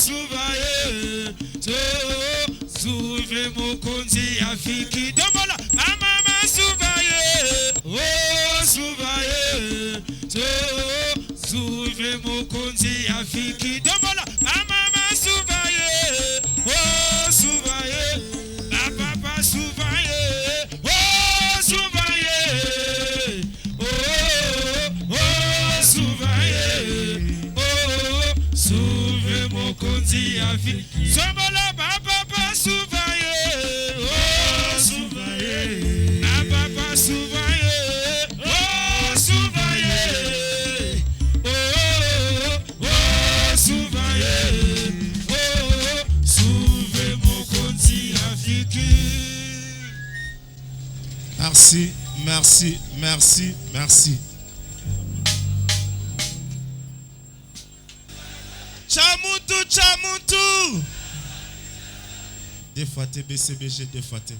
suva ye so suve mokonzi afiki tombola bamama suva ye o suva ye so suve mokonzi afiki tombola bamama suva ye o suva ye bapapa suva ye o suva ye o o suva ye o suve mokonzi afiki sombola bapapa suva ye o suva ye bapapa suva ye o suva ye o o suva ye o suve mokonzi afiki. Merci, merci, merci, merci. Chamuntu, Chamuntu. Deux fois T, B, C, B, G, deux fois T.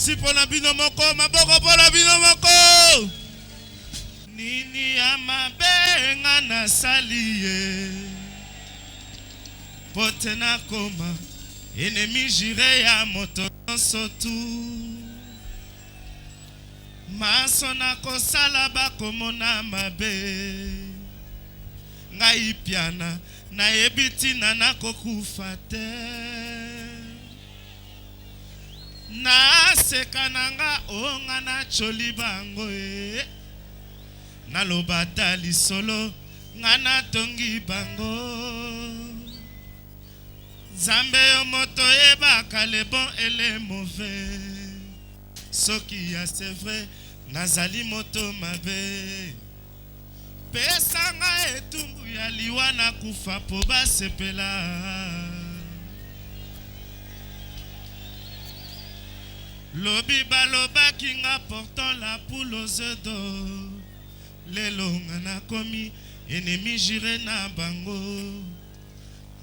Merci pona bino moko, maboko pona bino moko. Nini ya mabe nga nasali ye po te nakoma ennemi jure ya moto nyonso tu manso nakosala bakomona mabe ngai piana nayebi ntina nakokufa te Naseka na nga oh nga natsholi bango eh Naloba ata lisolo nga natongi bango Nzambe yo moto oyebaka le bon et le mauvais Soki ya c'est vrai nazali moto mabe Pesa nga etumbu ya liwa nakufa po basepela. Lobi balobaki nga portant la poule aux œufs d'or. Lelo nga nakomi ennemi jure na bango.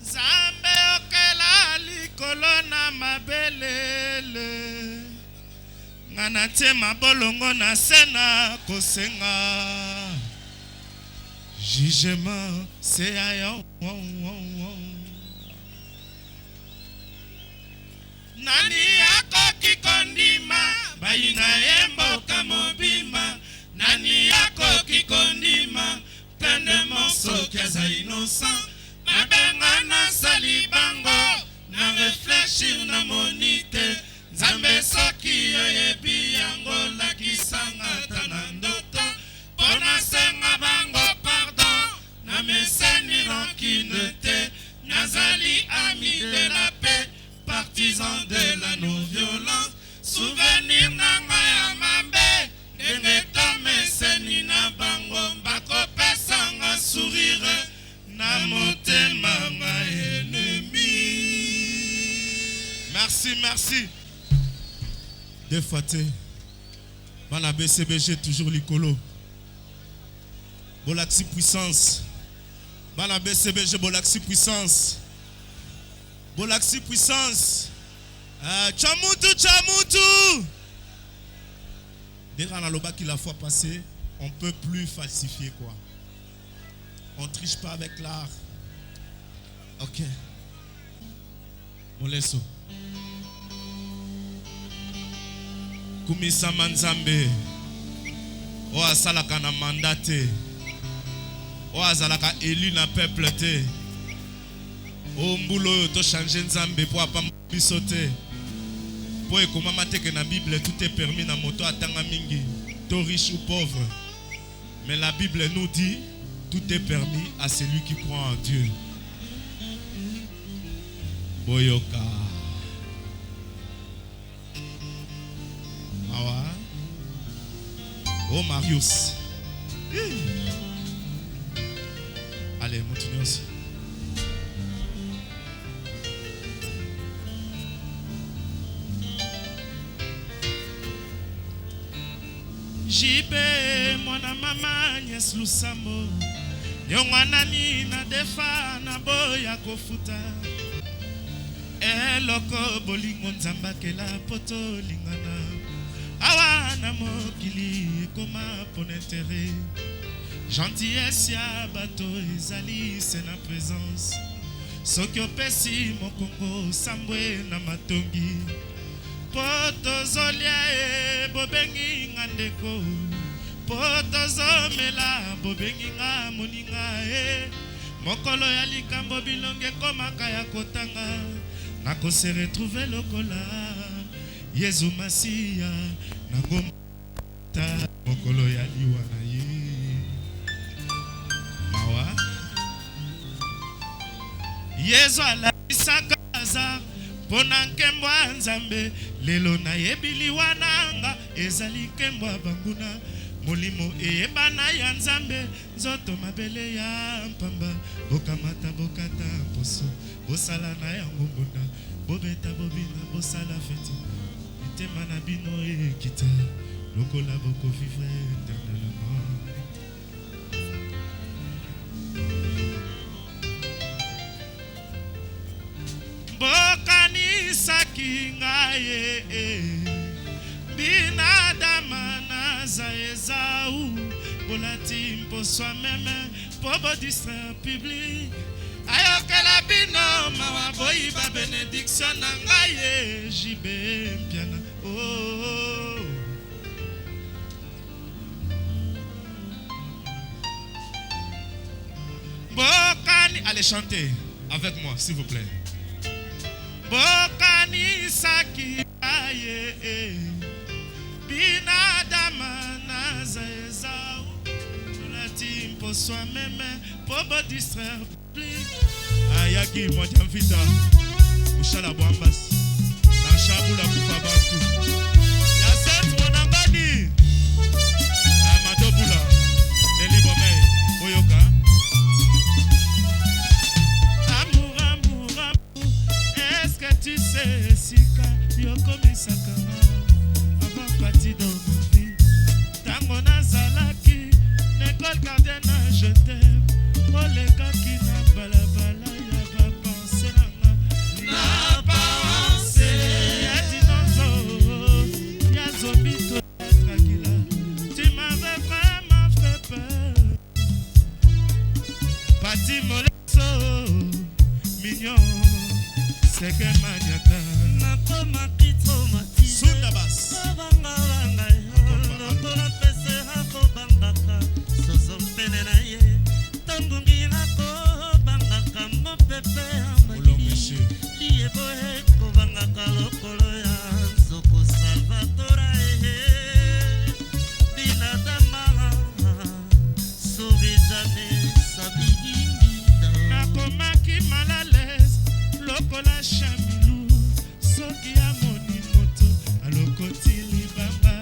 Nzambe okela likolo na mabelele. Nga natie mabolongo na se na kosenga jugement se ya yo. Nani akoki kondima bayina ye mboka mobimba? Nani akoki kondima peine de mort soki aza innocent? Mabe nga nasali bango na reflechir na moni te. Nzambe soki oyebi yango lakisa nga ata na ndoto po nasenga bango pardon na meseni rancune te nazali ami de la paix partisan de la non violence souvenir na nga ya mabe ndenge tomeseni na bango bakopesa nga sourire Na motema nga ennemi. Merci, merci. Deux fois te. Bana BCBG toujours likolo. Bolaxi puissance. Bana BCBG bolaxi puissance. Bolaxi puissance. Euh, chamutu chamutu. Dès qu'on la fois passée, on peut plus falsifier quoi. On triche pas avec l'art. Ok. Moleso. Kumisama Nzambe. Oyo asalaka na mandat te. Oyo azalaka élu na peuple te. Oyo mbula oyo to changer Nzambe po apamba biso te. Po ekomama te que na Bible tout est permis na moto atanga mingi to riche ou pauvre. Mais la Bible nous dit, tout est permis à celui qui croit en Dieu. Boyoka. Awa. Oh Marius. Allez, moto nyonso. JB mwana mama Agnès Lusambo nyongo nani na defa na boya kofuta eloko bolingo Nzambe akela po tolingana awa na mokili ekoma pona interet gentillesse ya bato ezali se na presence soki opesi mokongo osambwe na matongi Po tozolia e bobengi nga ndeko Po tozomela bobengi nga moninga e Mokolo ya likambo bilongi ekomaka ya kotanga Nako se retrouver lokola Yezu Masiya na ngomba Ta mokolo ya liwa na ye Mawa Yezu alakisaka aza mpo na nkembo ya Nzambe. Lelo nayebi liwa na nga ezali nkembo ya banguna. Molimo eyebana ya Nzambe, nzoto mabele ya mpamba. Bokamata bokata mposo, bosala na yango mbunda. Bobeta bobina bosala feti, mitema na bino ekita lokola boko vivre eternellement. Bokanisaki ngai eh, eh. Bina Adama naza Ezau, bolati mposo ya meme mpo bodistraire public. Ayokela bino mawa, boyiba benediction na ngai ye JB Mpiana. Oh, oh. Bokani, allez chanter avec moi s'il vous plaît. Bokanisaki aye bina Adama naza Ezau, olati mposo ya meme mpo bodistraire public. Ayaki mwadia mvita ushala bwambasi na shabula kufa bantu ya sente mwanangani amadobula nelibome oyoka. Amour, amour, amour, est-ce que tu sais esika yokomisaka nga avant parti dans ma vie? Ntango nazalaki na école gardien na je t'aime, olekaki na balabala ya bapense nanga na pense ya dinonzo ya zombi to ya Dracula. Tu m'avais vraiment fait peur. Pati Moleso mignon seke maniaka. Nakomaki traumatisé. Sunda Bass. Kobangabanga yo lokola mpese akobangaka soso mpene na ye, ntangongi nakobangaka mopepe ya Olongeshe. makili liyebo ekobangaka lokolo ya nzoko Salvatora ehe binadama sorijane sabigimbida. Nakomaki mal à l'aise lokola chamilu soki amoni moto alokoti libamba.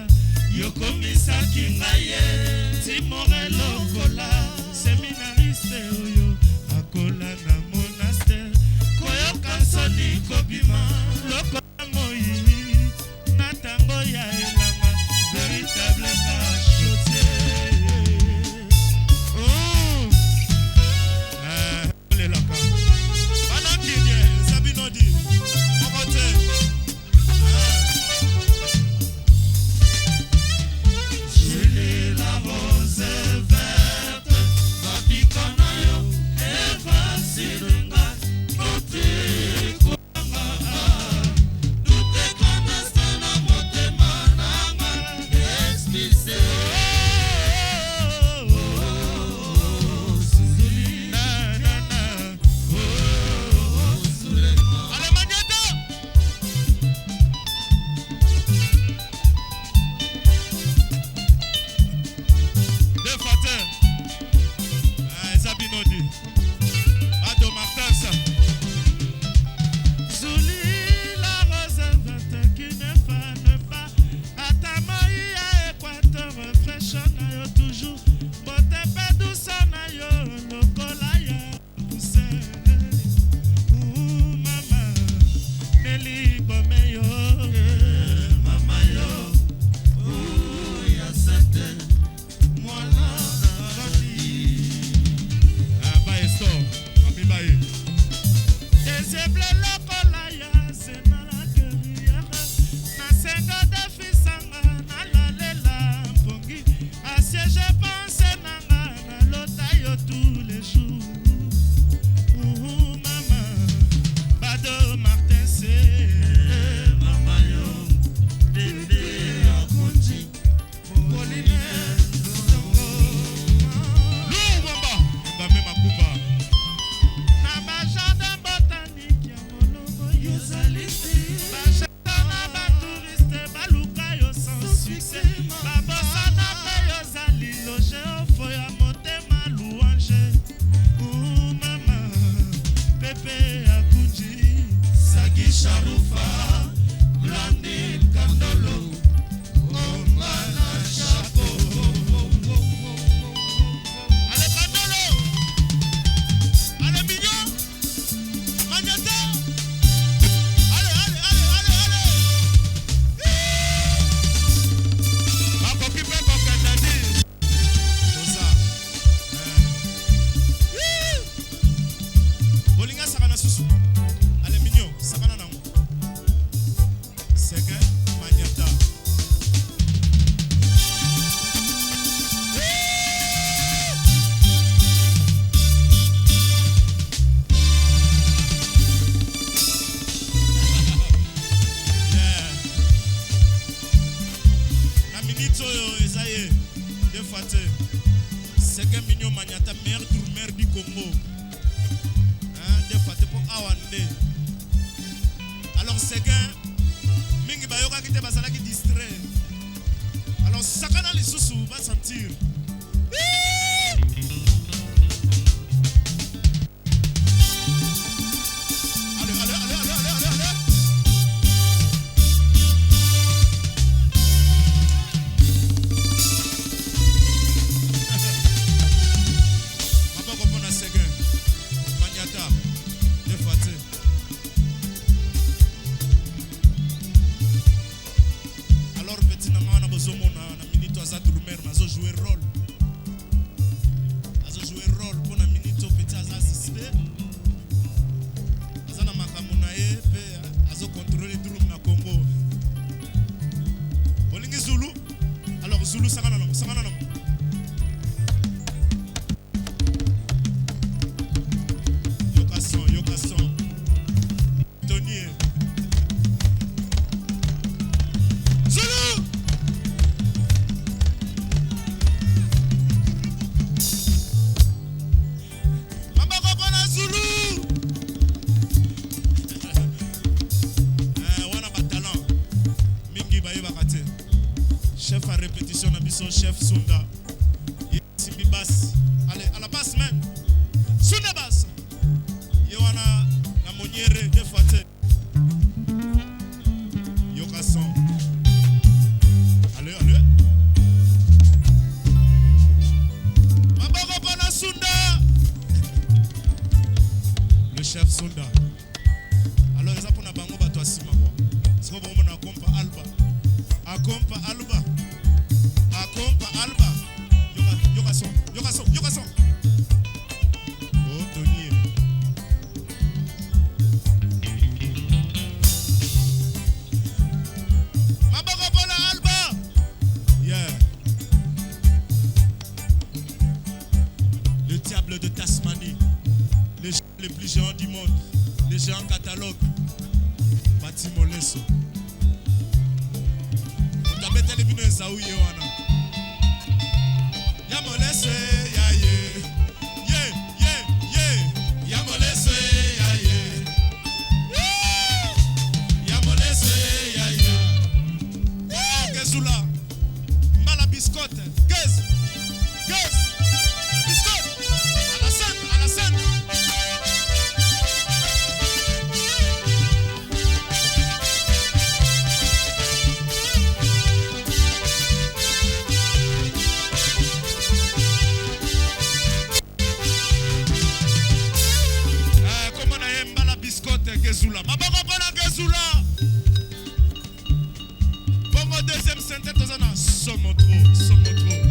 Yokomisaki ngai ye timore lokola seminariste oyo akola na monastère, koyoka nsoni kobima lokola moi na ntango ya elanga, véritable cachotier. Oh! Olelaka bana kinie eza bino di moko te. Julie la rose verte, bapika na yo evasilenga kotikolanga dutekanasa na motema nanga expulse. Na, na, na. Allez, Magneto! Deux fois deux. Ah, eza bino di Ado Martins. Zuli la rose verte qui ne fane pas, ata moi ya équateur, fraîcheur na yo toujours bote mpe douceur na yo lokola ya poussière. Ouh, mama Neli bome yo. Mama yo ya sete mwana Nali. Ah, baye so mami baye. Ezeble lokola ya zena la guerrière, nasenga defisanga nalalela mpongi asiege pense nanga nalota yo tous les jours. Ouh, mama Bado Martin se. Mama yo bebe akonji. Pauline Zongo. Lubamba Ngambe Makuba. Na bajardin botanique ya molongo yozali, bajardin na batouriste baluka yo sans succès, babosana mpe yozali loge ofo ya motema louange. U mama pepe akunji. Sagi Sharufa Blandine Kandolo Ongana Chapeau. Allez Kandolo, allez Mignon Magneto, allez, allez, allez, allez, allez. minute oyo eza ye deux fois te. Seguin Mignon Magnata, meilleur drummer du Congo. Hein, deux fois te po awa nde. Alors Seguin, mingi bayokaki te, bazalaki distrait. Alors sakana lisusu ba sentir. Allez, allez, allez, allez, allez, allez, allez. Maboko mpona Seguin Magnata, deux fois te. Alors petit na nga wana bozomona na minute aza drummer, mais azo jouer rôle. Azo jouer rôle mpona minute oyo petit aza assisté. Aza na makambo na ye mpe azo contrôler drum na Congo. Bolingi Zulu? Alors Zulu sakana nango, sakana nango. Yoka son, yoka son. Tony. Zulu! Maboko mpona Zulu! Wana ba talent mingi bayebaka te. Chef à répétition na biso, chef Sunda. Ye simbi basse. Allez, à la basse même. Sunda basse. Ye wana na moniere deux fois te. Yoka son. Allez, allez. Maboko mpona Sunda. Le chef Sunda. Alors eza mpona bango bato ya nsima kwa. Sikoyo bomona akompa Alba. Akompa Alba. Akompa Alba. Yoka, yoka son, yoka son, yoka son. Oh Tony. Maboko mpona Alba. Yeah. Le diable de Tasmanie. Le le plus géant du monde. Le géant catalogue. Pati Moleso. Moto abeteli bino Esaü ye wana. Ya Moleso ya ye. Ye, ye, ye. Ya Moleso ya ye. Ya Moleso ya ye. Gezula. Mbala biscotte. Gez. Gez. Biscotte. À la scène, à la scène. Comment na ye Mbala biscotte Gezula. Maboko mpona Gezula. Bongo deuxième synthé toza na somo trop, somo trop.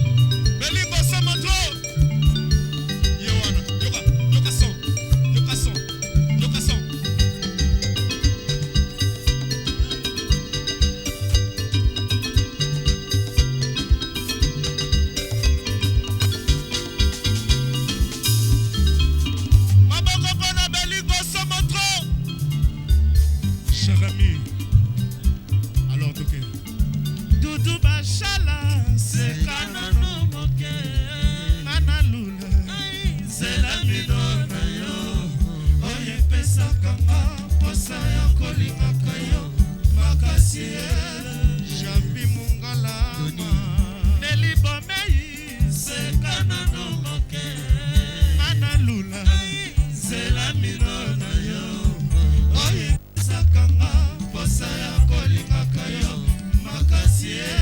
Belingo somo trop. Ye wana, yoka, yoka son, yoka son, yoka son. Maboko mpona Belingo somo trop. Cher ami, alors toke. Dudu Bashala, sekana Nano moke. Nana lula. Nzela mino na yo oyo epesaka nga mposa ya kolingaka yo makasi ye. Jambi Mungala. Nelly Bomei, Seka nano moke. Nana lula. Nzela mino na yo oyo epesaka nga mposa ya kolingaka yo makasi ye.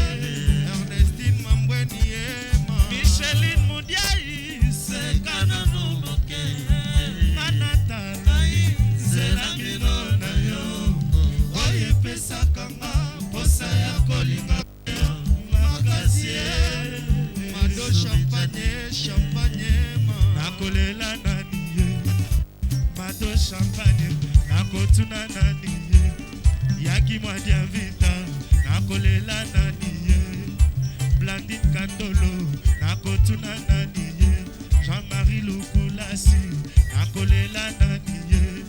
Ernestine Mambweni Yema. Micheline Mudiai, Seka nano moke. Nana Tala. Nzela mino na yo oyo epesaka nga mposa ya kolingaka yo makasi ye. Mado Champagne, Champagne ma. Nakolela nani ye? Mado Champagne, nakotuna nani ye? Yaki mwadia vita, nakolela nani ye? Blandine Kandolo, nakotuna nani ye? Jean-Marie Lukulasi, nakolela nani ye?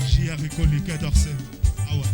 J.R. Kolika d'Orsay. Awa.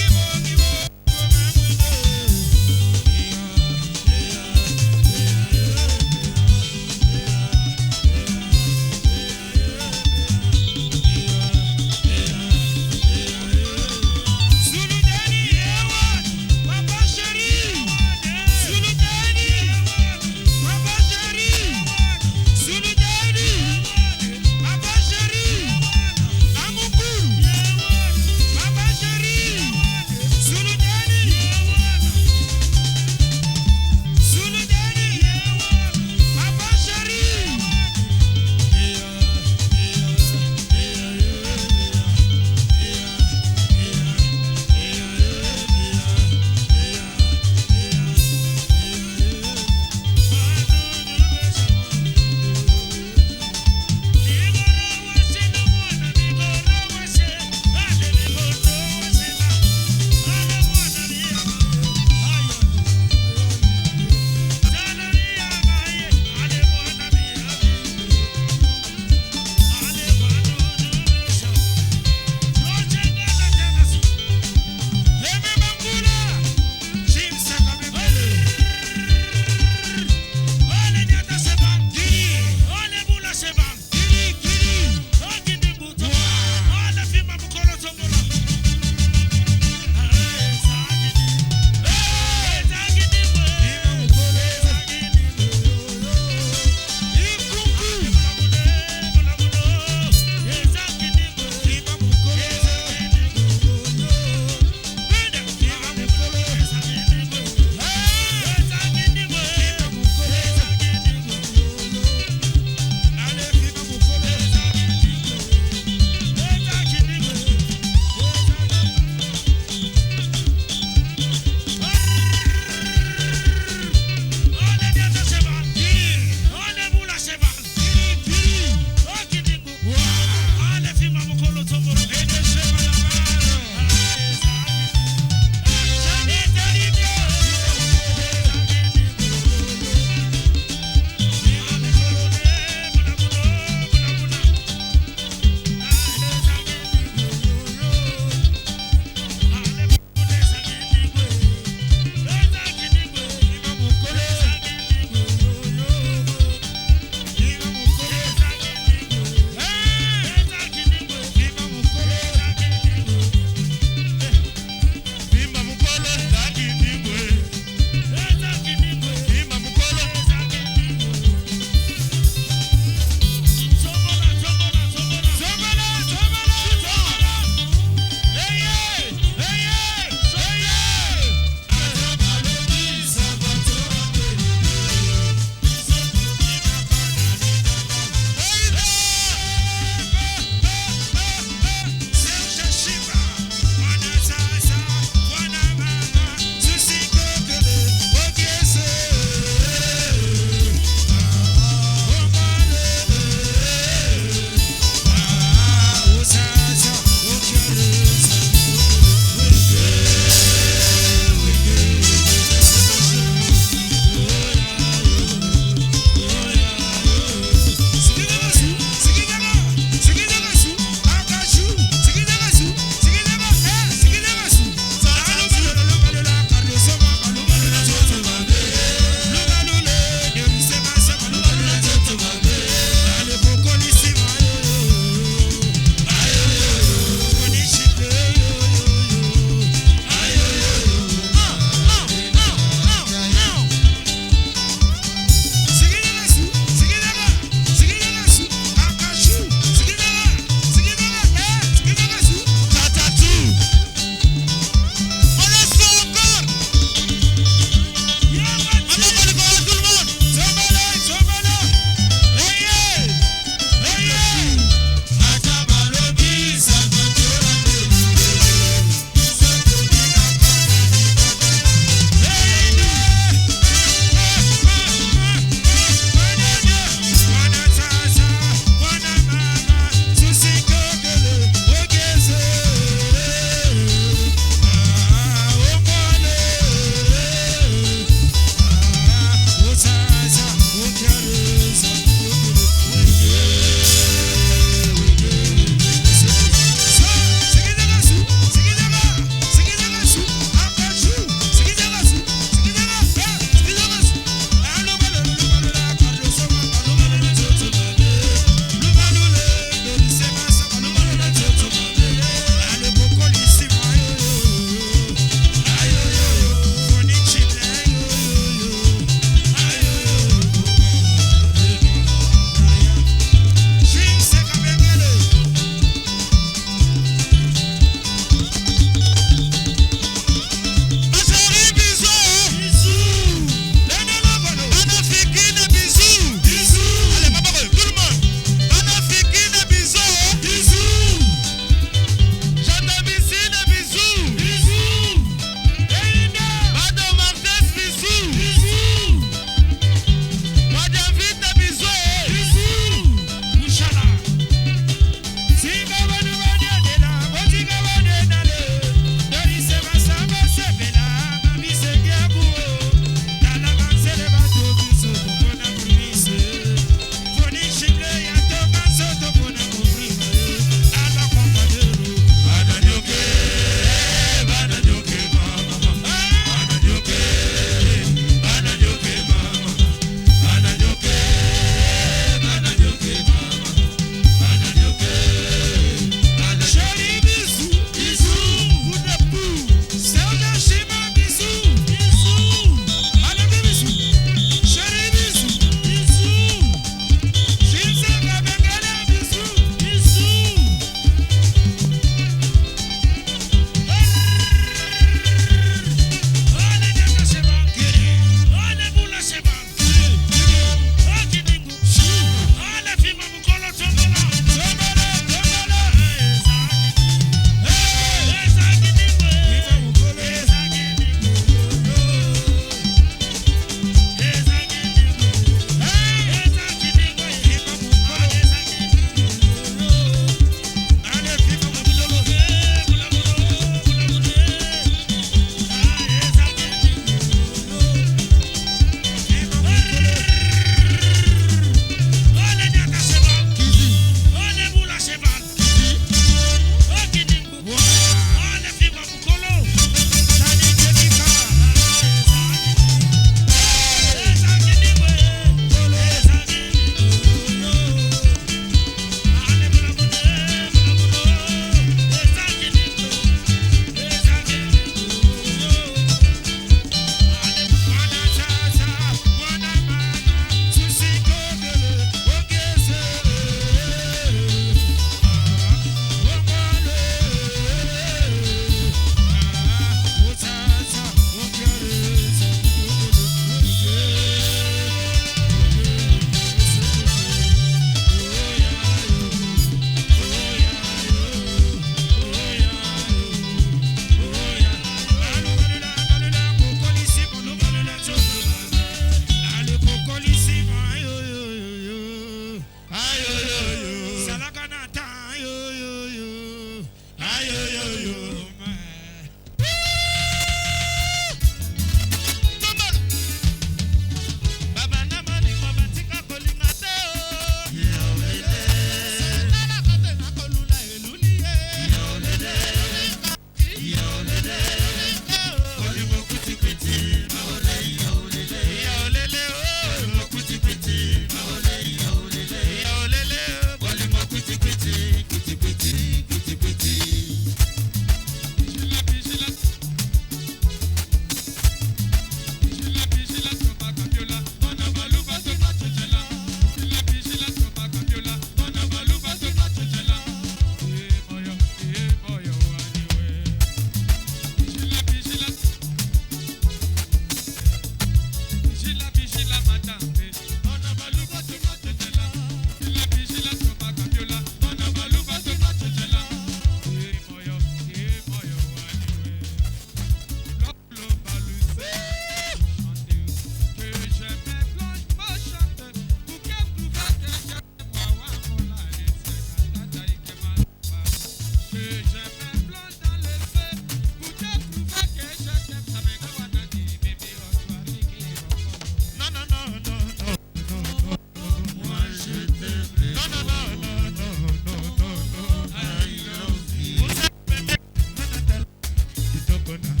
Moko na.